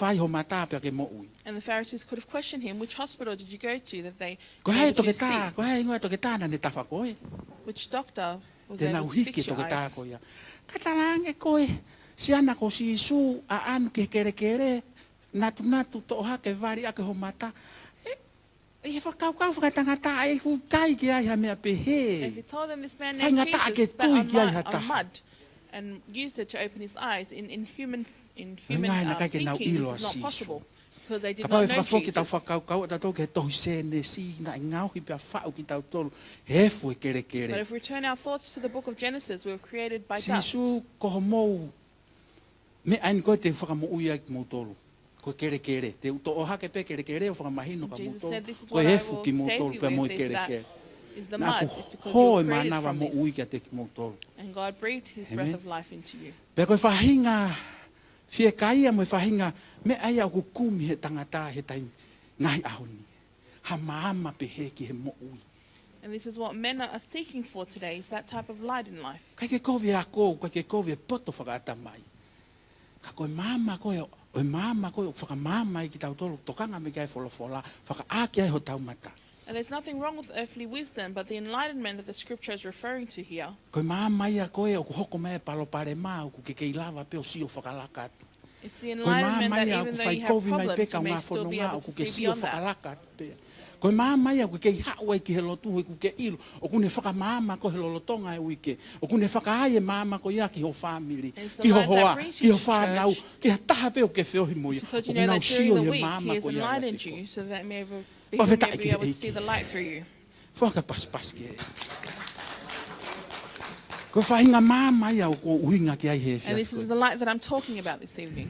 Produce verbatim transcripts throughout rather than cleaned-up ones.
fai ho mata pea ke moʻui? And the Pharisees could have questioned him, "Which hospital did you go to that they were able to see? Ko hai toketā, ko hai hingoa toketā naʻa ne tafa koe?" Which doctor was able to fix your eyes? Te nau hiki e toketā ko ia. Ka talaange ko e siana ko Sīsū, ʻaʻanu ki he kelekele, natunatu, toʻo hake, vali ʻaki ho mata. ʻE, ʻi he fakakaukau fakatangata, ʻe ʻikai ke ʻi ai ha meʻa pehē. If he told them this man named Jesus spat on mud, faingataʻa ke tui ki ai ha taha, and used it to open his eyes, in, in human, in human, um, thinking, this is not possible, because they don't know Jesus. Ko e ʻuhinga ia naʻe ʻikai ke nau ʻilo ʻa Sīsū. Kapau ʻe fakafoki ʻetau fakakaukau ʻatautolu ki he tohi Sēnesi, naʻe ngaohi pea faʻu kitautolu he efu ʻo e kelekele. But if we turn our thoughts to the book of Genesis, we were created by dust. Sīsū, ko homou meʻa eni ko ē te u fakamoʻui ai kimoutolu. Ko e kelekele. Te u toʻo hake pē kelekele ʻo fakamahino kia moutolu. Jesus said, "This is what I will save you with, that is the mud, because you were created from this." Ko e efu kimoutolu pea mo e kelekele. Naʻa ku hō e mānava moʻui kiate kimoutolu. And God breathed his breath of life into you. ʻĒmeni. Pea ko e faʻahinga fiekaia mo e faʻahinga meʻa ia ʻoku kumi he tangata he taimi ngaahi ʻaho ni. Ha maama pehē ki he moʻui. And this is what men are, are seeking for today, is that type of light in life. ʻIkai ke kovi e ako, ʻikai ke kovi e poto fakaʻatamai. Ka ko e maama ko ē, ʻo e maama ko ē ʻoku fakamaama ai kitautolu, tokanga mai ki ai e folofola, fakaʻā ki ai hotau mata. And there's nothing wrong with earthly wisdom, but the enlightenment that the scripture is referring to here, ko e maama ia ko ē ʻoku hoko mai e palopalema, ʻoku ke kei lava pē ʻo sio fakalaka atu. It's the enlightenment that even though you have problems, you may still be able to see beyond that. Ko e maama ia ʻoku fai kovi mai pē kaungā fononga, ʻoku ke sio fakalaka pē. Ko e maama ia ʻoku ke kei haʻu ai ki he lotu, he ʻoku ke ʻilo ʻoku ne fakamaama koe he lolotonga e uike. ʻOku ne fakaai e maama ko ia ki ho fāmili, ki ho hoa, ki ho fānau, ki ha taha pē ʻoku ke feohi mo ia. It's the enlightenment that brings you to church, because you know that during the week, he has enlightened you so that may be able, people may be able to see the light through you. Fakafetaʻi ki he ʻEiki. Fakapasipasi ki he ʻEiki. Ko e faʻahinga maama ia ʻoku ou ʻuhinga ki ai he efiafi ko eni. And this is the light that I'm talking about this evening.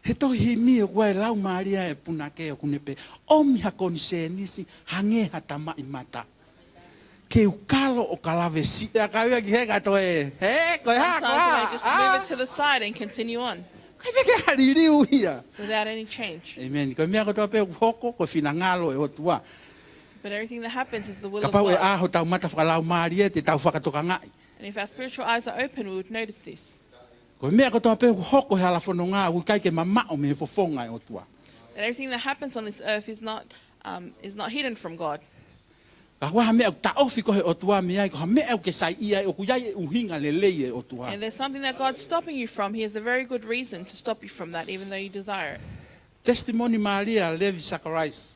He tohi himi ʻoku ʻi ai e Laumālie ʻo e Punake ʻoku ne pehē, ʻomi ha konisēnisi hangē ha tamaʻi mata. Ke u kalo ʻo ka lavesi. ʻE, ka ui ki he ka toe. He, ko e hā, ko e hā. Sometimes I just move it to the side and continue on. Ko e meʻa ke ha liliu ia. Without any change. ʻĒmeni. Ko e meʻa kotoa pē ʻoku hoko, ko e finangalo ʻo e ʻOtua. But everything that happens is the will of God. Kapau ʻe ʻā hotau mata fakalaumālie, te tau fakatokangaʻi. And if our spiritual eyes are open, we would notice this. Ko e meʻa kotoa pē ʻoku hoko he hala fononga, ʻoku ʻikai ke mamaʻo mei he fofonga ʻo e ʻOtua. That everything that happens on this earth is not, um, is not hidden from God. Ka ko ha meʻa ʻoku taʻofi koe he ʻOtua mei ai, ko ha meʻa ʻoku ke saiʻia ai, ʻoku ʻi ai e ʻuhinga lelei ʻa e ʻOtua. And there's something that God's stopping you from. He has a very good reason to stop you from that, even though you desire it. Testimony mālie ʻa Ravi Zacharias.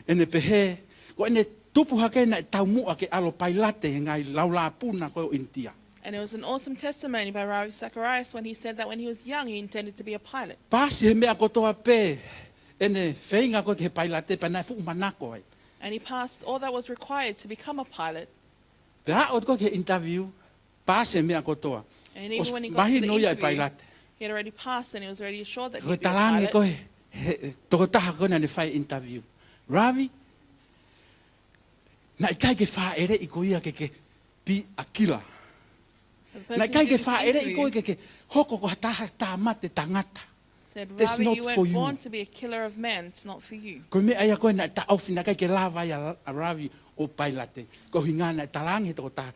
ʻEne pehē, ko ʻene tupu hake naʻe taumuʻa ke ʻalu ʻo pailate he ngaahi laulāpuna ko ē ʻo ʻInitia. And it was an awesome testimony by Ravi Zacharias when he said that when he was young, he intended to be a pilot. Paasi he meʻa kotoa pē ʻene feinga ko ē ki he pailate, pea naʻe fuʻu manako ai. And he passed all that was required to become a pilot. Pea aʻu ko ē ki he interview, paasi e meʻa kotoa. And even when he got to the interview, he had already passed and he was already assured that he'd be a pilot. ʻOsi mahino ia e pailate. Ko e talaange ko ē he, he tokotaha ko ē naʻa ne fai e interview, Ravi, naʻe ʻikai ke fāʻeleʻi koe ia ke ke be a killer. The person who did this interview said, "Ravi, you weren't born to be a killer of men. Naʻe ʻikai ke fāʻeleʻi koe ia ke ke hoko ko ha taha tāmate tangata. That's not for you." That's not for you. Ko e meʻa ia ko ē naʻe taʻofi, naʻe ʻikai ke lava ai ʻa, ʻa Ravi ʻo pailate. Ko e ʻuhinga naʻe talaange he tokotaha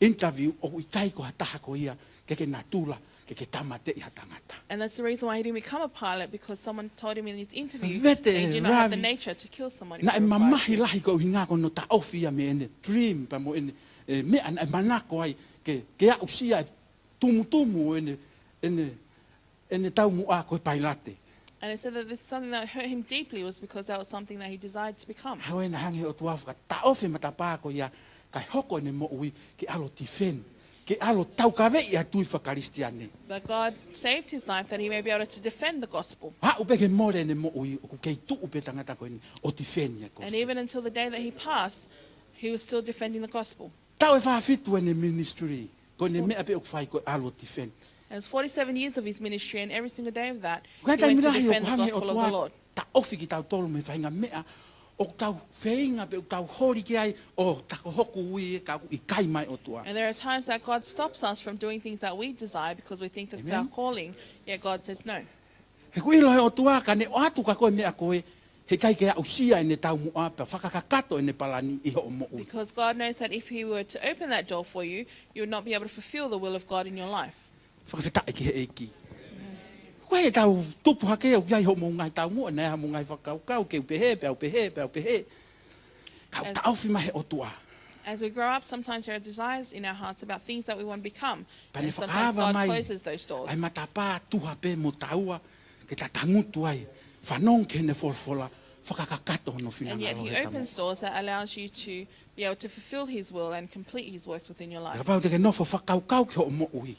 interview ʻoku ʻikai ko ha taha koe ia ke ke natula ke ke tāmateʻi ha tangata. And that's the reason why he didn't become a pilot, because someone told him in his interview that he did not have the nature to kill somebody for a pilot. Vete, Ravi, naʻe mamahi lahi ko e ʻuhinga ko hono taʻofi ia mei heʻene dream pea mo ʻene, e, meʻa naʻe manako ai ke, ke aʻusia e tumutumu ʻo ʻene, ʻene, ʻene taumuʻa ko e pailate. And he said that this is something that hurt him deeply, was because that was something that he desired to become. Hangē naʻe hanga ʻe he ʻOtua ʻo fakataʻofi e matapā ko ia kae hoko ʻene moʻui ke ʻalu ʻo defend, ke ʻalu ʻo taukaveʻi ʻa e tui fakakalisitiane. But God saved his life that he may be able to defend the gospel. Aʻu pē ki he mole ʻene moʻui ʻoku kei tuʻu pē tangata ko eni ʻo defend e gospel. And even until the day that he passed, he was still defending the gospel. Taʻu ʻe fāfitu ʻene ministry, ko ʻene meʻa pē ʻoku fai ko e ʻalu ʻo defend. It was forty-seven years of his ministry, and every single day of that, he went to defend the gospel of the Lord. Ko e taimi lahi ʻoku hanga ʻe he ʻOtua ʻo taʻofi kitautolu mei he faʻahinga meʻa ʻoku tau feinga pe ʻoku tau holi ki ai, ʻo tā ko hoku ui ē ka ʻoku ʻikai mai ʻOtua. And there are times that God stops us from doing things that we desire because we think that's our calling, yet God says no. ʻĒmeni. He ʻoku ʻilo ʻe he ʻOtua ka ne ʻoatu kia koe e meʻa ko ē, heʻikai ke aʻusia ʻene taumuʻa pea fakakakato ʻene palani ʻi hoʻo moʻui. Because God knows that if he were to open that door for you, you would not be able to fulfill the will of God in your life. Fakafetaʻi ki he ʻEiki. Pea ʻi heʻetau tupu hake ʻoku ʻi ai hoʻomou ngaahi taumuʻa, naʻe ʻi ai homou ngaahi fakakaukau, ke u pehē, pea u pehē, pea u pehē. Ka ʻoku taʻofi mai he ʻOtua. As we grow up, sometimes there are desires in our hearts about things that we want to become. Pea ne fakaava mai ʻa e matapā tuha pē mo taua ke ta tangutu ai, fanongo ki heʻene folofola, fakakakato hono finangalo he taumuʻa. And yet he opens doors that allows you to be able to fulfill his will and complete his works within your life. Kapau te ke nofo fakakaukau ki hoʻo moʻui,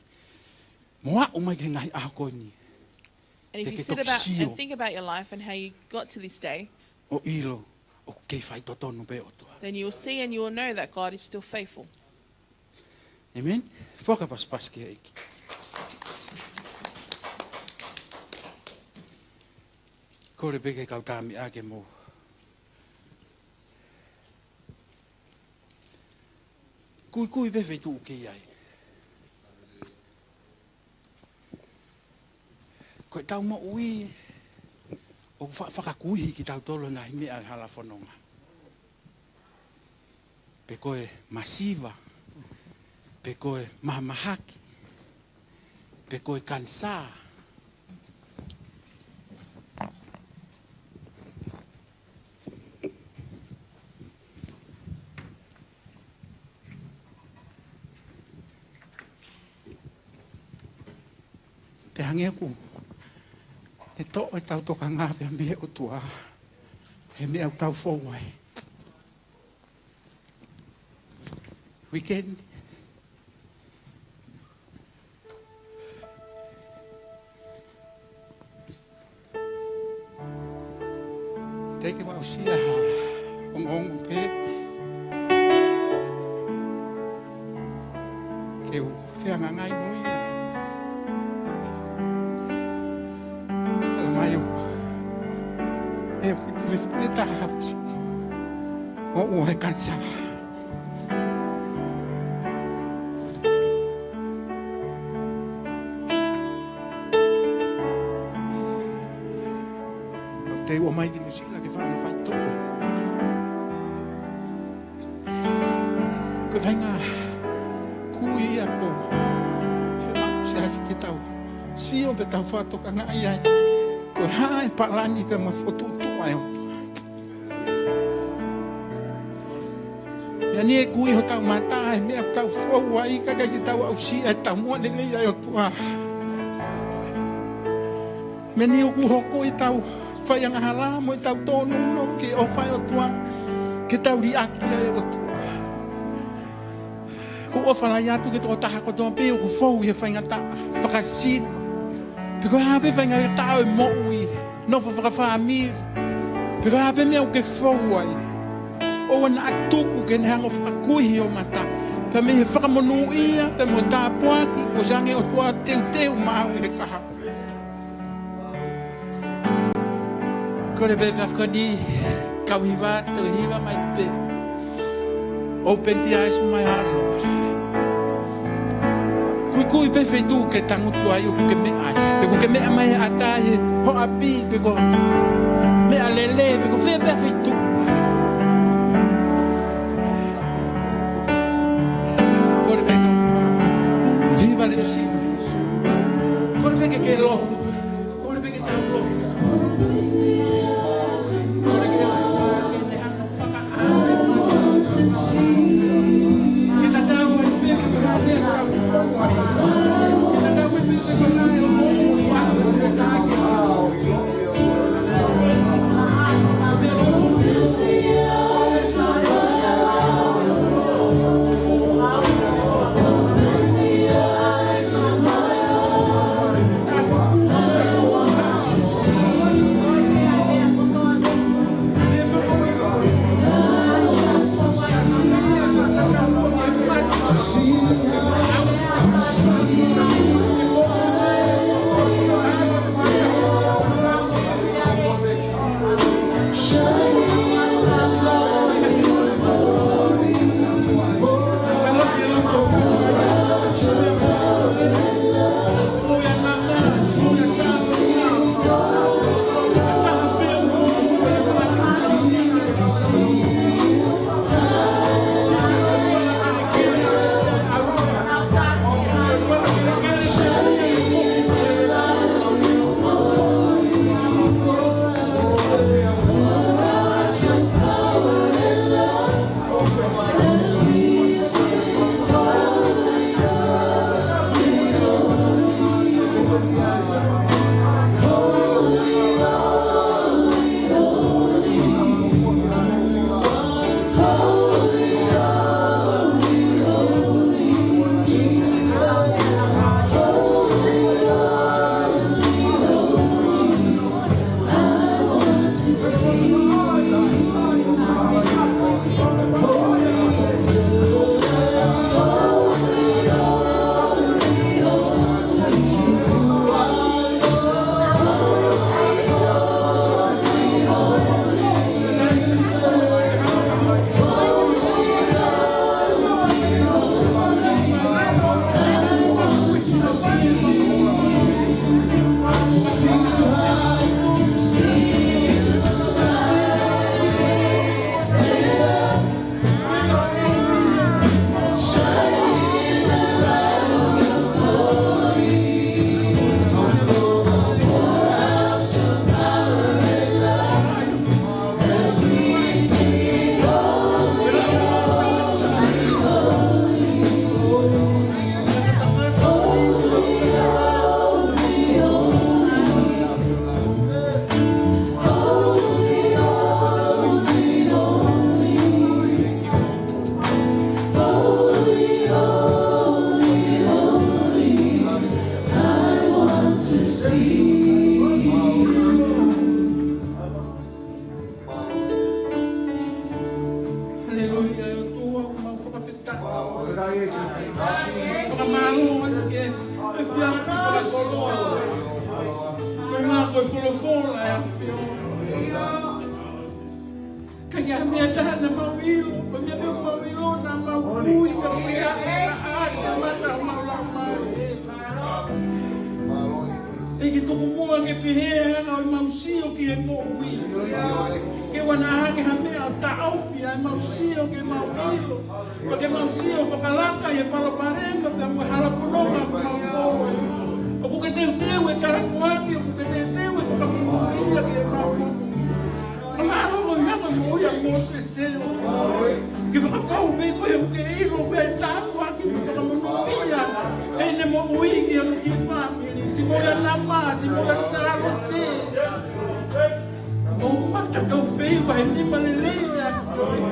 mo aʻu mai ki he ngaahi ʻaho ko eni. And if you sit about and think about your life and how you got to this day, ʻo ʻilo ʻoku kei faitotonu pē ʻOtua. Then you will see and you will know that God is still faithful. Amen. Fakapasipasi ki he ʻEiki. Kole pē ke kau tāmiʻa ke mou kuikui pē feituʻu ʻoku ke ʻi ai. Ko ʻetau moʻui ʻoku fa-, fakakuihi kitautolu he ngaahi meʻa ʻo e hala fononga. Pe ko e masiva, pe ko e mahamahaki, pe ko e kanisā. Pea hangē ʻoku ʻe toʻo ʻetau tokanga pea mei he ʻOtua he meʻa ʻoku tau fou ai. Weekend. Teʻeki ke u aʻusia ha ongoongo pē ke u fehangahangai mo ia. Tala mai ʻoku, ʻe ʻoku ʻi tuʻa fefine taha ʻoku ʻi ai e kanisā. Te u ō mai ki Nuʻusila ke fai hano faitoʻo. Ko e faʻahinga kui ia ʻoku fiemaʻu siasi ke tau sio pea tau fakatokangaʻi ai ko e hā e palani pea mo e fokotuʻutuʻu ʻa e ʻOtua. Meʻa ni ʻe kui hotau mata, ʻa e meʻa ʻoku tau fou ai, ka ʻikai ke tau aʻusia e taumuʻa lelei ʻa e ʻOtua. Meʻa ni ʻoku hoko ʻi heʻetau fai angahala mo ʻetau tōnounou ki he ʻofa ʻa e ʻOtua, ke tau liʻaki ai e ʻOtua. ʻOku ou ʻofa lahi atu ki he tokotaha kotoa pē ʻoku fou ʻi he faingataʻa fakasino. Pe ko e hā pē faingataʻa ʻo e moʻui, nofo fakafāmili, pe ko e hā pē meʻa ʻoku ke fou ai, ʻoua naʻa tuku ke ne hanga ʻo fakakuihi ho mata pea mei he fakamonūʻia pea mo e tāpuaki kuo ʻosi hanga ʻe he ʻOtua ʻo teuteu maʻau ʻi he kahaʻu. Kole pē he efiafi ko eni, kau hiva, toe hiva mai pē. Open the eyes of my heart, Lord. Kuikui pē feituʻu ʻoku ke tangutu ai ʻoku ke meʻa ai. Pe ʻoku ke meʻa mai he ʻata ʻi ho ʻapi, pe ko e meʻalele, pe ko fē pē feituʻu. Kole pē kau hiva leʻo siʻi. Kole pē ke ke lotu. Kole pē ke tau lotu. Kole ke ʻOtua ke ne hanga ʻo fakaʻaongaʻi. Ke tatau ai pē pe ko e hā e meʻa ʻoku tau fou ai. Ke tatau ai pē pe ko e hā e moʻui ʻoku tau ʻi ai. taha naʻa mau ʻilo, ko e meʻa pē ʻoku mau ʻilo naʻa mau kui ka ko e ʻaʻake ʻa e mata ʻo mau laumālie. ʻEiki, tuku muʻa ke pehē ʻa e anga ʻo ʻemau sio ki he moʻui. Ke ʻoua naʻa ʻi ai ha meʻa ʻe taʻofi ʻa ʻemau sio ki heʻemau ʻilo. Pea ke mau sio fakalaka ʻi he palopalema pea mo e hala fononga ʻoku mau ʻi ai. ʻOku ke teuteu e tāpuaki, ʻoku ke teuteu e fakamonūʻia ki heʻemau moʻui. Fakamālō ko e ngaahi moʻui ʻa Mōsese. Ke fakafou pē ko e ʻoku ke ʻilo pē e tāpuaki mo e fakamonūʻia ʻene moʻui ki hono kiʻi fāmili. Siʻi moʻui ʻa Nama, siʻi moʻui ʻa Sālote. Mou mata kau feiva he nima lelei ʻo e ʻAfiona.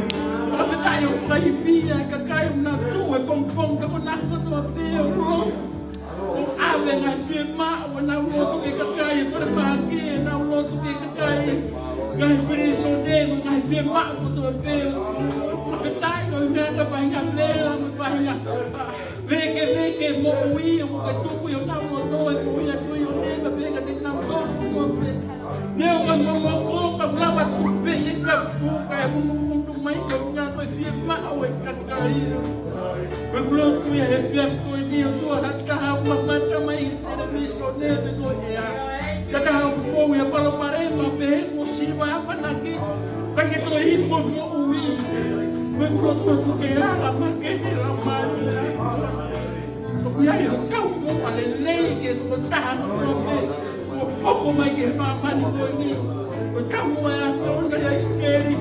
Fakafetaʻi ʻoku fakaivia e kakai ʻoku nau tuʻu he pongipongi ka ko ena kotoa pē ʻo lotu. ʻO ʻave ngaahi fiemaʻu, ʻenau lotu ki he kakai he falemahaki, ʻenau lotu ki he kakai he ngaahi pilīsone, mo e ngaahi fiemaʻu kotoa pē. Fakafetaʻi ko e ngaahi faʻahinga vela, mo e faʻahinga, ā, vēkeveke moʻui, ʻoku ke tuku ʻi honau loto e moʻui ʻa e tuʻi ʻo ne, pea pehē kiate kinautolu kotoa pē. Neongo e momoko, ka lava tupeʻi e kafu, kae unuunu mai ko e ngaahi ko e fiemaʻu e kakai. Ko ʻeku lotu ia he efiafi ko eni ʻOtua, ha taha ʻoku mamata mai he televīsone pe ko e ʻea. Siʻa taha ʻoku fou he palopalema pe he kuo siva ʻamanaki. ʻIkai ke toe ifo moʻui. Ko ʻeku lotu ʻOtua ke ala mai ke he lau mai. ʻOku ʻi ai hotau moʻui lelei ke toko taha kotoa pē. Kuo hoko mai ki he māmani ko eni. Ko e taumuʻa ʻa e ʻAfiona ʻia ʻIsikeli.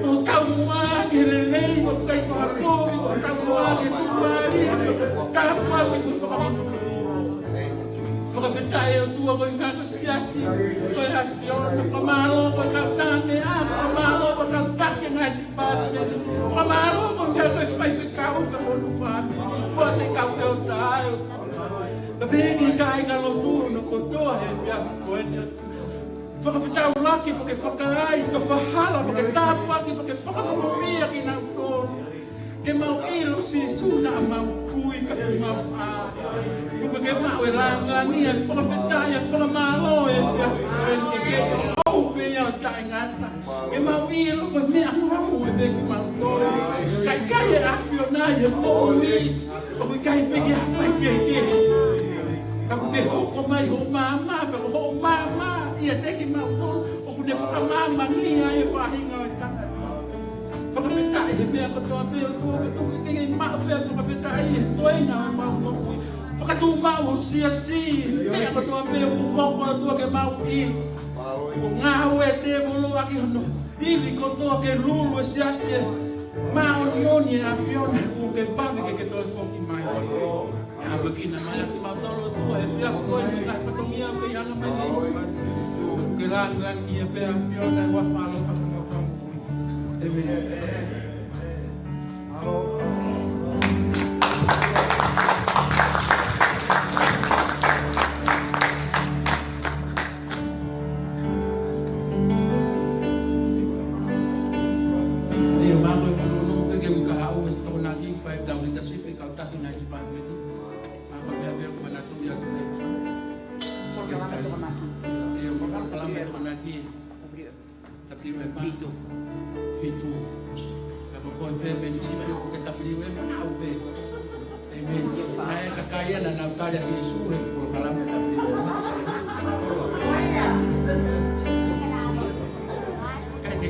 Ko e taumuʻa ki he lelei, ʻoku ʻikai ko ha kovi, ko e taumuʻa ki he tuʻumālie, ko e tāpuaki, ko e fakamonū. Fakafetaʻi ʻOtua ko e ngaahi siasi, ko e ʻAfiona, fakamālō ko e kau tāne, ā, fakamālō ko e kau taki ngaahi department, fakamālō ko e ngaahi ko e faifekau pea mo hono fāmili, ko e kau ʻe o tae, pea pehē ki he kāinga lotu hono kotoa he efiafi ko eni. Fakafetaulaki pea ke fakaai, tofa hala pea ke tāpuaki pea ke fakamonūʻia kinautolu. Ke mau ʻilo Sīsū naʻa mau kui ka kuo mau ʻā. Kuo ke maʻu e lāngilangi, e fakafetaʻi, e fakamālō, e efiafi ko eni ke ke ʻoʻou pē ia ʻo taʻengata. Ke mau ʻilo ko e meʻa mahuʻinga ʻaupito kimautolu. Ka ʻikai e ʻAfiona ʻi he moʻui, ʻoku ʻikai pē ke ʻi ai ha faikehekehe. Ka kuo ke hoko mai hoʻo maama, pea ko hoʻo maama ʻiate kimautolu, ʻoku ne fakamāmangia e faʻahinga ʻo e tangata. Fakafetaʻi he meʻa kotoa pē ʻOtua, ke tuku ke ke maʻu pē fakafetaʻi he toenga ʻo ʻemau moʻui. Fakatuʻumaʻu ho siasi, meʻa kotoa pē ʻoku hoko ʻOtua ke mau ʻilo. Kuo ngāue e tēvolo ʻaki hono ivi kotoa ke lulu e siasi ʻe māʻoniʻoni ʻa e ʻAfiona kuo ke vave ke ke toe foki mai. ʻApakina mai ʻa kimautolu ʻOtua he efiafi ko eni mo e ngaahi fatongia ʻoku ke hanga mai mei he ʻOtua. Ke lāngilangiʻia pē ʻa e ʻAfiona ʻi he huafa ʻo e ʻAlo ko homau Fakamoʻui. ʻĒmeni. ʻIo, mālō e fanongo pē ke u kahaʻu e Tokonaki, fai tau leadership, kau taki ngaahi department. Mālō pē ʻa e meʻa ko e manatu ia tu e. Polokalama Tokonaki. ʻIo, polokalama Tokonaki. W M A. Fitu. Fitu. Ka ko e pē membership ʻoku ke W M A ʻaupito. ʻĒmeni. Naʻe ʻi ai e kakai ia naʻa nau tali ʻa Sīsū he polokalama W M A.